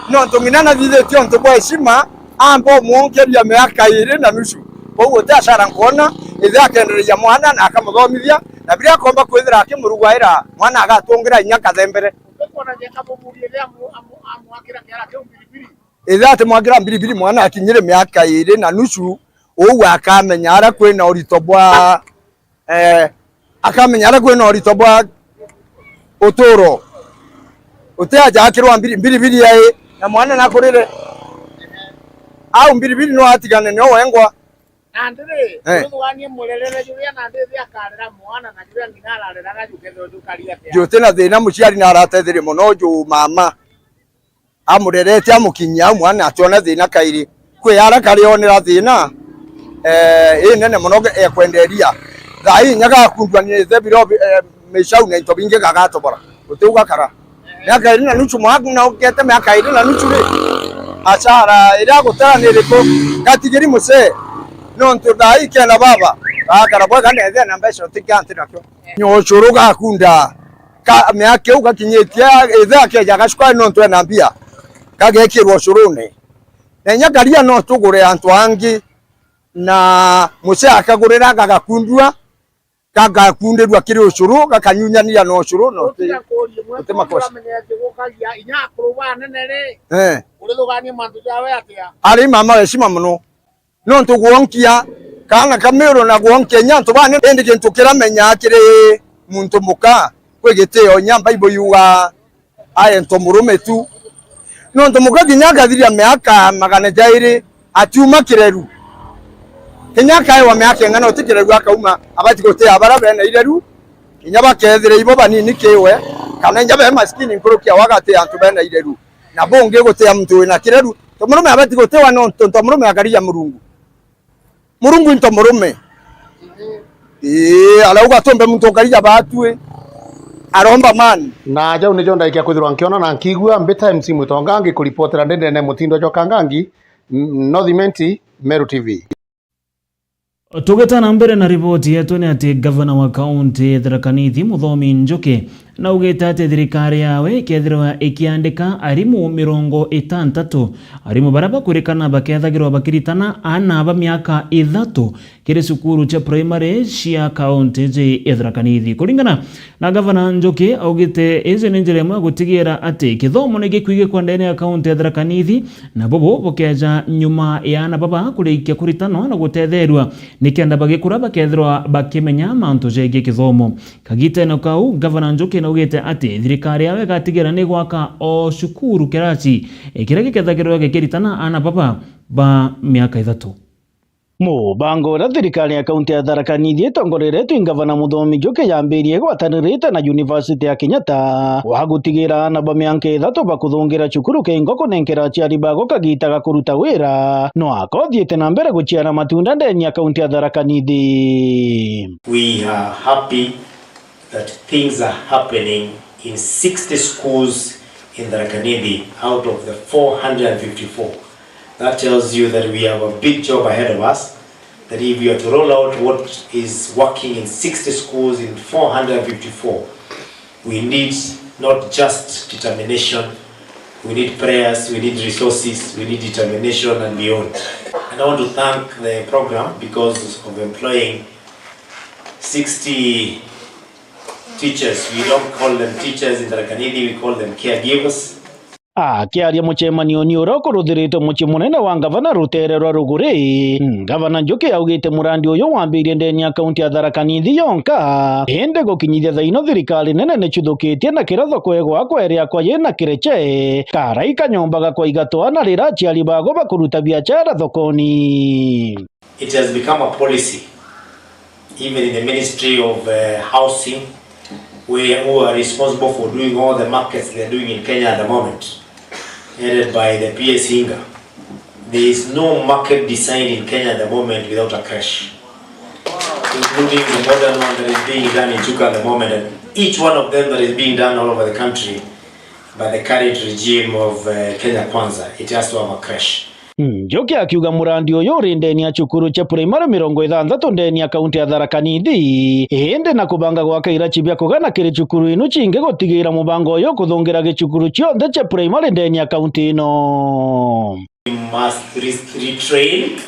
Nontu ng'ina nathithitie untu bwa heshima, amba umwonkeria miaka iiri na nusu. Kwou guti hasara nkwona, ithe akendereria mwana na akamuthomithia, na biria akomba kwithira akimurugwaira, mwana agatungira inya kathembere. Ukwona nginya kamuburia ria amu-, amu-, amwakira kiara kiu mbiribiri. Ithe atimwakira mbiribiri mwana akinyire miaka iri na nusu, uu akamenya aria kwina urito bwa, eh, akamenya aria kwina urito bwa uturo. Uti aja akirwa mbiri-, mbiribiri ai, na mwana nakurire. Au mbiribiri no atigane nio wengwa. Nandi ri, eh, uthuganie murerere juria nandi ithi akarera mwana na juria ngina arareraga jukethirwa jukari atia? Juti na thina, muciari na aratetheria mono ju mama. Amurerete amukinyia au mwana ationa thina kairi. Kwi ara kari onera thina, eh, inene mono ge-, ekwenderia. Thaa ii inya gakundua ni ithe biro bi-, eh, micau na into bingi gagatobora. Uti ugakara. Miaka iri na nusu mwa-, na ukete miaka iri na nusu ri? Hasara iria agutara ni iriku? Gatigiri mucee. Nontu thaa ii kena baba. Gakara bwega na ithe na mbeca utikia nti nakio. Nyo ucuru gakunda. Ka, miaka iu gakinyitie, ithe akeja agacukari nontu ena mbia, gagekirwa ucurune. Na inya karia no tugure antu angi, na mucee akagurira gagakundua, gagakundirua kiri ucuru, gakanyunyaniria na ucuru, na uti, uti makosa. Uramenyete gukagia inya akuru banene ri? Eh. Urithuganie mantu jawe atia? Ari mama weshima mono. Nontu gwonkia kaana ka Miru na gwonkia inya antu bane, indi gintu kiria menyaa kiri muntu muka, kwi gitio inya Bible yuga aento murume tu. Nontu muka kinya akathiria miaka magana jairi atiuma kireru. Kinya akaewa miaka ing'ana uti kireru akauma, abati gutia baria bena ireru, kinya bakethira ibo banini kiwe, kana inya be maskini nkuruki awe agatia antu bena ireru. Na bungi gutia muntu wina kireru. Ntomurume abati gutiwa nontu ntomurume akari ja Murungu. Murungu i ntomurume. Ii, arauga atumbe muntu ukari ja batwi. Aromba man. Na jau nijo ndaikia kwithirwa nkiona na nkigua, mbita M C Mutonga ngikuripotera ndi ndene mutindo jwa Kangangi, N-, North Imenti, Meru T V. Tugita na mbere na riboti yetu, ni ati gavana wa kaunti ya Tharaka Nithi, Muthomi Njuki, naugite ati thirikari yawe ikethirwa ikiandika arimu mirongo itantatu, arimu baria bakwirikana bakethagirwa bakiritana aana ba miaka ithatu kiri cukuru cia primary cia kaunti iji ya Tharaka Nithi. Kuringana na gavana Njuki, augite iji ni njira imwe ya gutigira ati kithomo ni gikwigikwa ndene ya kaunti ya Tharaka Nithi, na bubu bukeja nyuma ya aana baba kurikia kuritanwa na gutetherua, nikenda bagikura bakethirwa bakimenya mantu jegie kithomo. Kagitene kau, gavana Njuki naugite ati thirikari yawe igatigira ni gwaka o cukuru kiraci, eh, kiria gikethagirwa gikiritana aana baba ba miaka ithatu. Mubango uria thirikari ya kaunti ya Tharaka Nithi itongoreretwe i gavana Muthomi Njuki yambirie igwatanirite na University ya Kenyatta wa gutigira aana ba miaka ithatu bakuthungira cukuru kingo kunenkera aciari bago kagita ga kuruta wira, no akothiite na mbere guciara matunda ndeni ya kaunti ya Tharaka Nithi. We are happy that things are happening in sixty schools in Tharaka Nithi out of the four hundred and fifty-four. That tells you that we have a big job ahead of us, that if we are to roll out what is working in sixty schools in four hundred and fifty-four, we need not just determination, we need prayers, we need resources, we need determination and beyond. And I want to thank the program because of employing sixty teachers. We don't call them teachers in Tharaka Nithi, we call them caregivers. Akiaria mucemanio ni uria ukuruthiritwe mucii munene wa ngavana rutere rwa Ruguri, ngavana Njuki augite murandi uyu wambirie ndeni ya kaunti ya Tharaka Nithi yonka, indi gukinyithia thaino thirikari nene nicuthukitie na kiria thoko igwakwa iri akwa yina kireche, karai kanyomba gakwa igatwa na rira aciari bago bakuruta biachara thokoni. It has become a policy, even in the Ministry of, uh, Housing, where, who are responsible for doing all the markets they are doing in Kenya at the moment, headed by the P S Hinga. There is no market design in Kenya at the moment without a creche, including the modern one that is being done in Chuka at the moment, and each one of them that is being done all over the country by the current regime of, uh, Kenya Kwanza, it has to have a creche. Njuki akiuga murandi uyu uri ndeni ya cukuru cia primary mirongo ithanthatu ndeni ya kaunti ya Tharaka Nithi, indi na kubanga gwaka iraci bia kugana kiri cukuru inu cingi gutigira mubango uyu kuthungira gicukuru cionthe cia primary ndeni ya kaunti ino. We must re-, retrain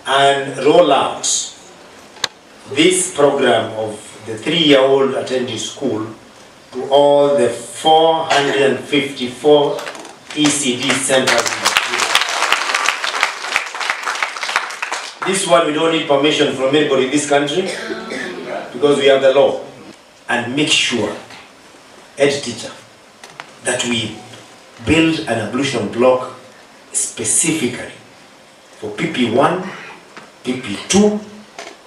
and roll out this program of the three-year-old attending school to all the four hundred and fifty-four E C D centers. This one, we don't need permission from anybody in this country because we have the law. And make sure, head teacher, that we build an ablution block specifically for P P one, P P two,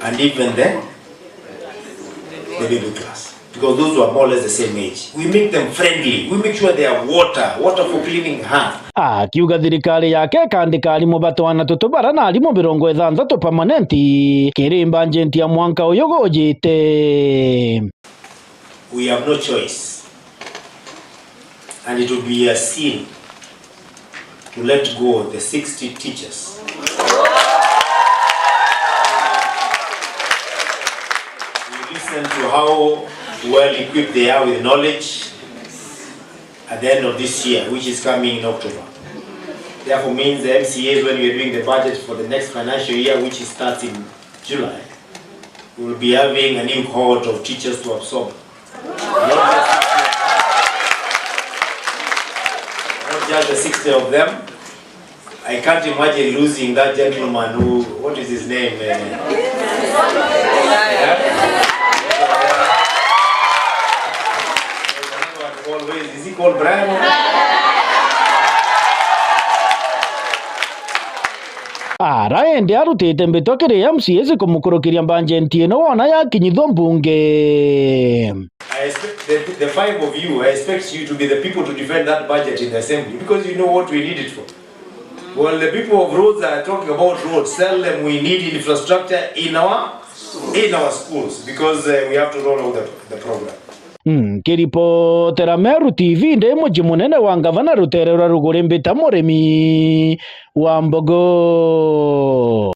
and even the, the baby class. Because those were more or less the same age. We make them friendly. We make sure they have water, water for cleaning hands. Akiuga thirikari yake ikandika arimu ba twana tutu bara na arimu mirongo ithanthatu permanent kiri mbanjenti ya mwanka uyu gujite. We have no choice, and it would be a sin to let go the sixty teachers. We listen to how well equipped they are with knowledge at the end of this year, which is coming in October. Therefore means the M C As, when we are doing the budget for the next financial year, which starts in July, we will be having a new cohort of teachers to absorb. Not just, not just the sixty of them. I can't imagine losing that gentleman who, what is his name? Eh? Yeah? There's another one called, where is, is he called Brian? Ara indi arutite mbitwa kiri M C As kumukurukiria mbanjenti ino wona yakinyithua mbunge. I expect the, the five of you, I expect you to be the people to defend that budget in the assembly because you know what we need it for. Well, the people of roads are talking about roads. Tell them we need infrastructure in our, in our schools because, uh, we have to roll out the, the program. Nkiripotera Meru T V, ndi muji munene wa ngavana rutere rwa ruguri, mbita Murimi wa Mbogo.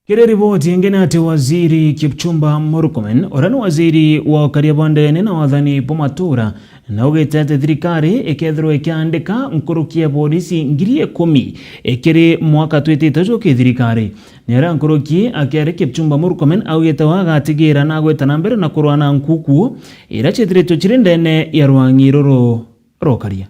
Kiri riboti ingi ni ati Waziri Kipchumba Murkomen, uria ni waziri wa ukaria bwa ndene na wathani bwa matura, naugite ati thirikari ikethirwa ikiandika nkuruki ya borisi ngiri ikumi ikiri mwaka twitite juu ki thirikari. Ni aria nkuruki akiaria Kipchumba Murkomen augite we agatigira na agwita na mbere na kurwa na nkuku iria ciithiritwe ciri ndene ya rwang'i ruru rwa ukaria.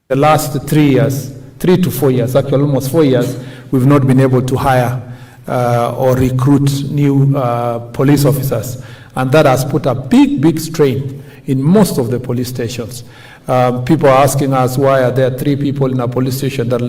The last three years, three to four years, actually almost four years, we've not been able to hire, uh, or recruit new, uh, police officers. And that has put a big, big strain in most of the police stations. Um, people are asking us, why are there three people in a police station that,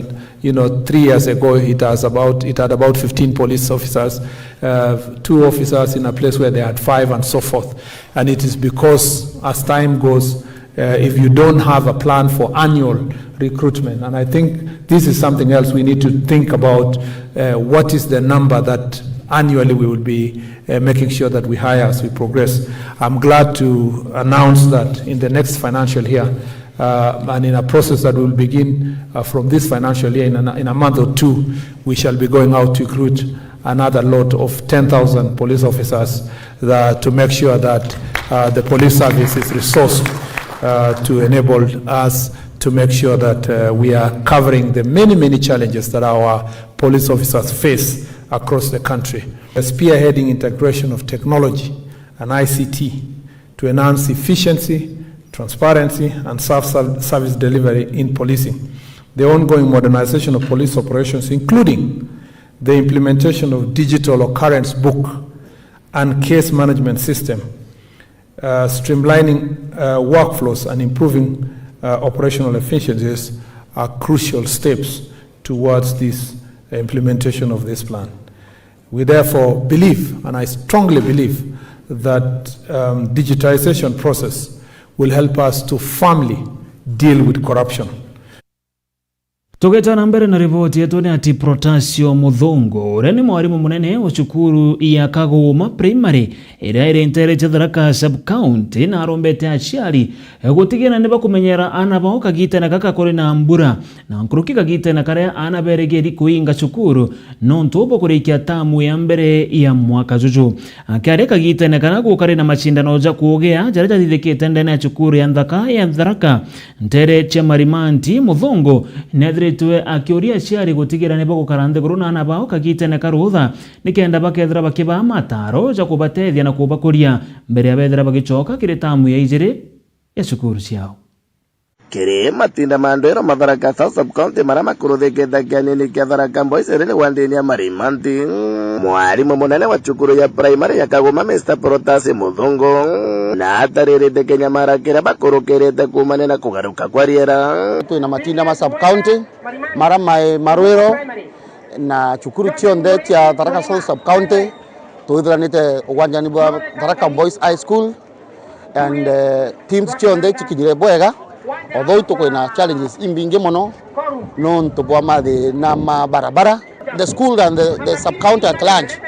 you know, three years ago it has about, it had about fifteen police officers, uh, two officers in a place where they had five and so forth. And it is because as time goes, uh, if you don't have a plan for annual recruitment, and I think this is something else we need to think about, uh, what is the number that annually we will be, uh, making sure that we hire as we progress. I'm glad to announce that in the next financial year, uh, and in a process that will begin, uh, from this financial year, in a, in a month or two, we shall be going out to recruit another lot of ten thousand police officers that, to make sure that, uh, the police service is resourced, uh, to enable us to make sure that, uh, we are covering the many, many challenges that our police officers face across the country. Spearheading integration of technology and I C T to enhance efficiency, transparency, and self-, service delivery in policing. The ongoing modernization of police operations, including the implementation of digital occurrence book and case management system, uh, streamlining, uh, workflows and improving, uh, operational efficiencies are crucial steps towards this implementation of this plan. We therefore believe, and I strongly believe, that, um, digitization process will help us to firmly deal with corruption. Tugeta na mbere na riboti yetu, ni ati Protasio Muthungu, uria ni mwarimu munene wa cukuru ya Kaguma Primary, iria iri nteere cia Tharaka Sub-County, na arombete aciari gutigira ni bakumenyera aana bao kagitene gaka kuri na mbura, na nkuruki kagitene karia aana berigiri kuinga cukuru nontu bwa kurikia tamu ya mbere ya mwaka juju. Akiaria kagitene karia gukari na macindano ja kuugea jaria jathithikite ndene ya cukuru ya nthaka ya Tharaka, nteere cia Marimanti, Muthungu neethiritwe akiuria aciari gutigira ni bagukara nthiguru na aana bao kagitene ka rutha, nikenda bakethira bakibaa mataaro ja kubatethia na kubakuria mbere ya bethira bagicoka kiri tamu ya ijiri ya cukuru ciao. Kiri matinda ma ndwiro Matharaka South Sub-County maria makuruthikite kianini kia Tharaka Boys riri wandini ya Marimanti, mwarimu munene wa cukuru ya primary ya Kagoma, Mister Protasi Muthungu, na ataririte kinyamara kiria bakurukirite kuumania na kugaruka kwa riera. Twina matinda ma sub-county maria mai Marwiro na cukuru cionthe cia Tharaka South Sub-County. Twithiranite ugwanjani bwa Tharaka Boys High School. And, eh, teams cionthe cikinyire bwega, although tukwina challenges imbingi mono nontu bwa mathina ma barabara. The school and the, the sub-county at large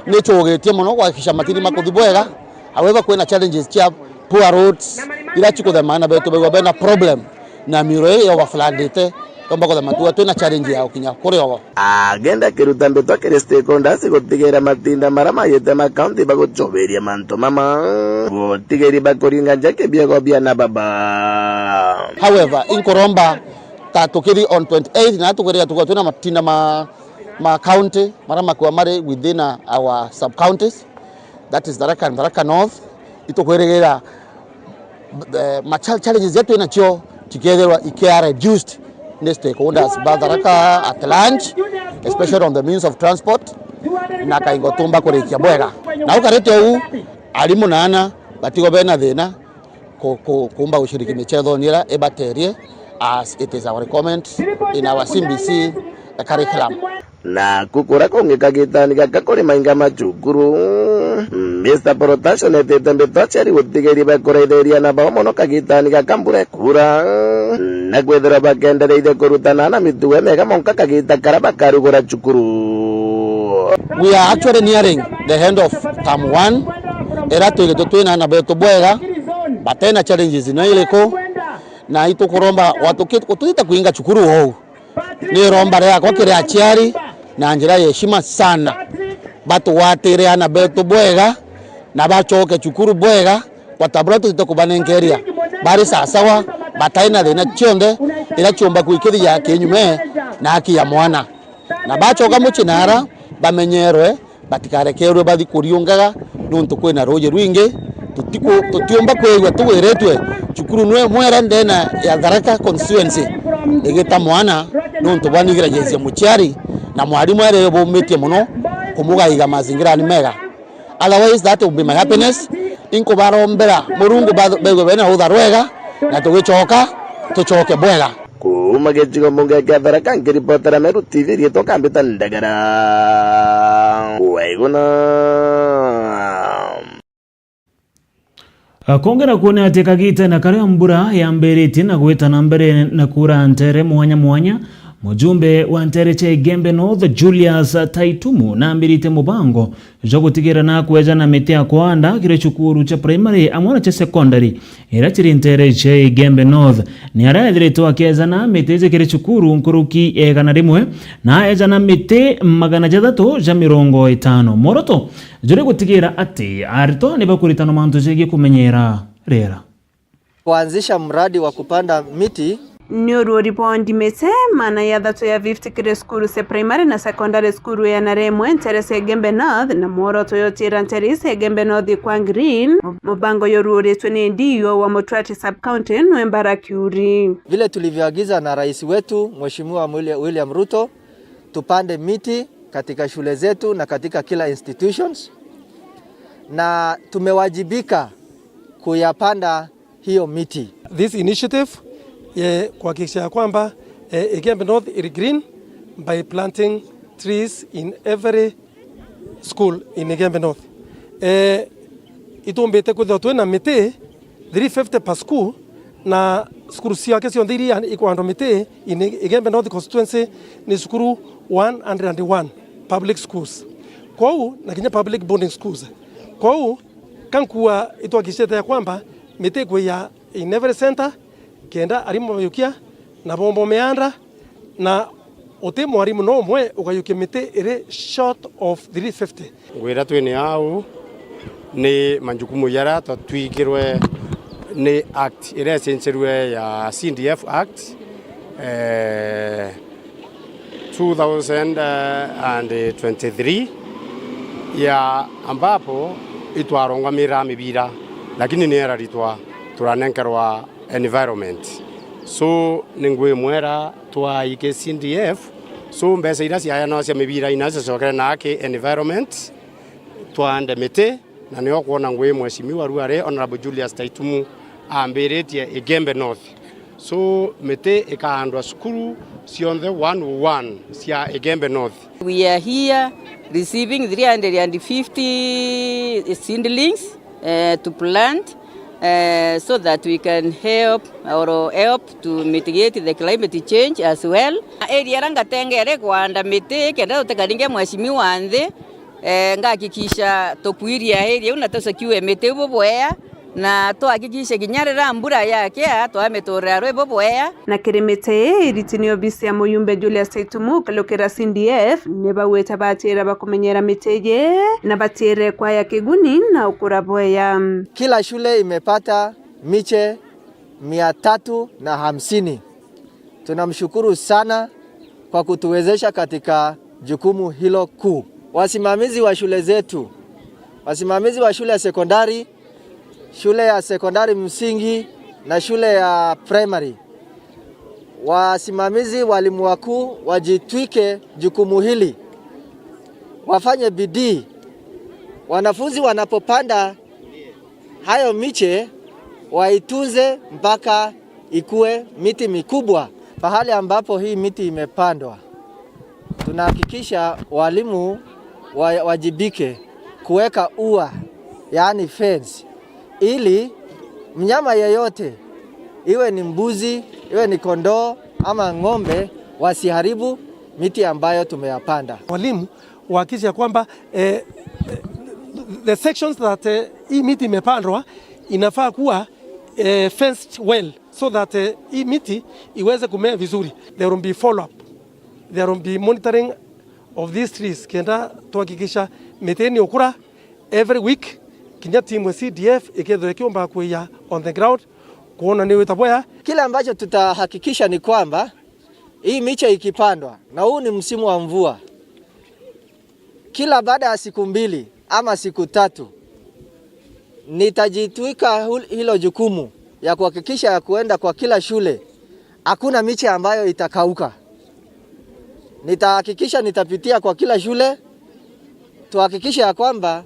nicugitie mono kuhakikisha matini makuthi bwega. However, kwina challenges cia poor roads, ira cikuthema aana betu baigua bena problem na miuro ii ya overfloodite, tomba kuthema tuga twina challenge ya gukinya kuri ogo. Agenda kiruta mbitwa kiri stakeholders gutigira matinda maria mayite ma county bagucoberia mantu mama, gutigiri bakuringa nja kibiego bia na baba. However, inkuromba ta tukiri on twenty-eight na tukwirira tukorwa twina matinda ma, ma county maria makua mari within our sub-counties, that is Tharaka and Tharaka North, itukwirigira eh, ma chal-, challenges iria twina cio cikethirwa ikia reduced ni stakeholders ba Tharaka at large, especially on the means of transport, na kaingo tumba kurikia bwega. Na ukarite uu, arimu na aana batigo bena thina ku-, ku-, kumba gushiriki michethoni iria ibaterie, as it is our requirement in our C B C curriculum. Naku kuria kungi kagitani gaka kuri mainga ma cukuru, Mister Protasio netite mbitwa aciari gutigiri bakuraithiria na bao mono kagitani gaka mbura ikura, na kwithirwa bakendereithia kurutana na mitugo imega monka kagita karia bakarugura cukuru. We are actually nearing the end of term one, iria twigitwe twina aana betu bwega, batena challenges no iriku, na itukuromba watuki-, gutwita kuinga cukuru ou. Ni iromba riakwa kiri aciari na njira ya heshima sana, batugwatire aana betu bwega na bacoke cukuru bwega, kwa ta buria tutite kubanenkeria bari sasawa, batai na thina cionthe iria ciumba kwikithia kinyume na haki ya mwana. Na bacoka mucii nara bamenyerwe, batikarekerwe bathi kuriungaga, nontu kwina ruuji rwingi. Tutiku-, tutiumba kwigua tugwiritwe cukuru nwe mwera ndene ya Tharaka constituency igita mwana, nontu bwa negligence ya muciari na mwarimu aria bumitie mono kumugaiga mazingirani mega. Otherwise, that will be my happiness. Inkubarombera Murungu ba-, baigue bena utha rwega, na tugicoka, tucoke bwega. Kuuma gicigo mbunge kia Tharaka, nkiripotera Meru T V, riitwa Kambita Ndagara. Waiguna. Akongera kuona ati kagitene karia mbura yambiritie na gwita na mbere na kuura ntere mwanya mwanya, mujumbe wa ntere cia Igembe North, Julius Taitumu, nambirite mubango jwa gutigira na kweja na miti ya kwanda kiri cukuru cia primary amwe na cia secondary iria ciri ntere cia Igembe North. Ni aria ethiritwe akeja na miti iji kiri cukuru nkuruki ya igana rimwe, na eja na miti magana jathatu ja mirongo itano. Mworoto juri gutigira ati aritwa ni bakuritanwa mantu jegii kumenyera riera. Kuanzisha mradi wa kupanda miti. Ni uru ribondi miti maana ya thatu ya fifty kiri cukuru cia primary na secondary cukuru ya na rimwe ntere cia Igembe North, na mworoto yotira ntere cia Igembe North kwa green. Mu-, mubango yoruuritwe ni D E O wa Mutwati sub-county nwe Mbara Kiuri. Vile tulivyoagiza na rais wetu, Mheshimiwa Willi-, William Ruto, tupande miti katika shule zetu na katika kila institutions, na tumewajibika kuyapanda hiyo miti. This initiative, eh, kuhakikisha ya kwamba, eh, Igembe North iri green by planting trees in every school in Igembe North. Eh, itumbite kwithirwa twina miti three fifty per school, na cukuru ciake cionthe iria ikwandwa miti in Igembe North constituency ni cukuru one hundred and one public schools. Kwou, na kinya public boarding schools. Kwou, kankua itwakishite ya kwamba miti ikwija in every center, kenda arimu bayukia na bombo mianda, na uti mwarimu no umwe ukayukia miti iri short of three fifty. Ngwira twini au ni majukumu jaria twatwikirwe ni act iria icenjerue ya C D F Act, eh, two thousand and twenty-three, ya ambapo itwarungamira mibira, lakini ni iraritwa turanenkerwa environment. So, ni ngwimwera twaiki C D F, so mbeca iria ciayanwa cia mibira ina cicokere na aki environment, twaande miti, na nio kwona ngwi Mheshimiwa ruari Honourable Julius Taitumu ambiritie Igembe North. So, miti ikaandwa cukuru cionthe one oh one cia Igembe North. We are here receiving three hundred and fifty seedlings, eh, to plant, eh, so that we can help or help to mitigate the climate change as well. Area iria ngatengere kwanda miti kenda tutikaringe mheshimiwa nthi, eh, ngahakikisha tukwiria area iu na tucokiue miti iu bubwea, na tuhakikishe kinya riria mbura yakia twamiturira rwi bubwea. Na kiri miti ii iriti ni obisi ya muyumbe Julius Taitumu ukalukira C D F, ni bauite batiira bakumenyera miti iji na batiire kwaya kiguni na ukura bwea. Kila shule imepata miche mia tatu na hamsini. Tunamshukuru sana kwa kutuwezesha katika jukumu hilo kuu. Wasimamizi wa shule zetu, wasimamizi wa shule ya sekondari, shule ya sekondari msingi na shule ya primary, wasimamizi, walimu wakuu wajitwike jukumu hili, wafanye bidii. Wanafunzi wanapopanda hayo miche, waitunze mpaka ikue miti mikubwa. Pahali ambapo hii miti imepandwa, tunahakikisha walimu wa-, wajibike kuweka ua, yaani fence, ili mnyama yeyote, iwe ni mbuzi, iwe ni kondoo ama ng'ombe, wasiharibu miti ambayo tumeyapanda. Walimu wahakikishe kwamba, eh, the sections that, eh, hii miti imepandwa inafaa kuwa, eh, fenced well so that, eh, hii miti iweze kumea vizuri. There will be follow up. There will be monitoring of these trees kenda tuhakikisha miti ni ukura every week. Kinya timu ya C D F ikethirwa ikiumba kuiya on the ground kuona ni wita bwea. Kile ambacho tutahakikisha ni kwamba hii miche ikipandwa, na huu ni msimu wa mvua, kila baada ya siku mbili ama siku tatu, nitajitwika hul-, hilo jukumu ya kuhakikisha ya kuenda kwa kila shule, hakuna miche ambayo itakauka. Nitahakikisha nitapitia kwa kila shule, tuhakikishe ya kwamba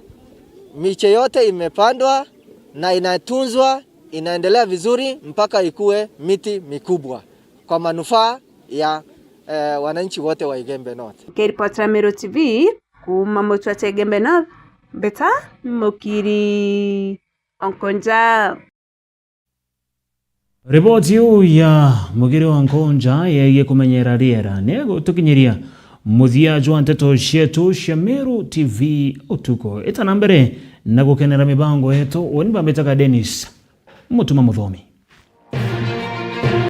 miche yote imepandwa na inatunzwa, inaendelea vizuri mpaka ikue miti mikubwa kwa manufaa ya, eh, wananchi wote wa Igembe North. Nkiripotera Meru T V kuuma mucwa cha Igembe North, Mbeta Mukiri Onkonja. Riboti iu ya Mukiri wa Nkonja yegie kumenyera riera ni igutukinyiria muthia jwa nteto cietu cia Meru T V utuku. Ita na mbere na gukenera mibango yetu, uni bambitaga Dennis Mutuma Muthomi.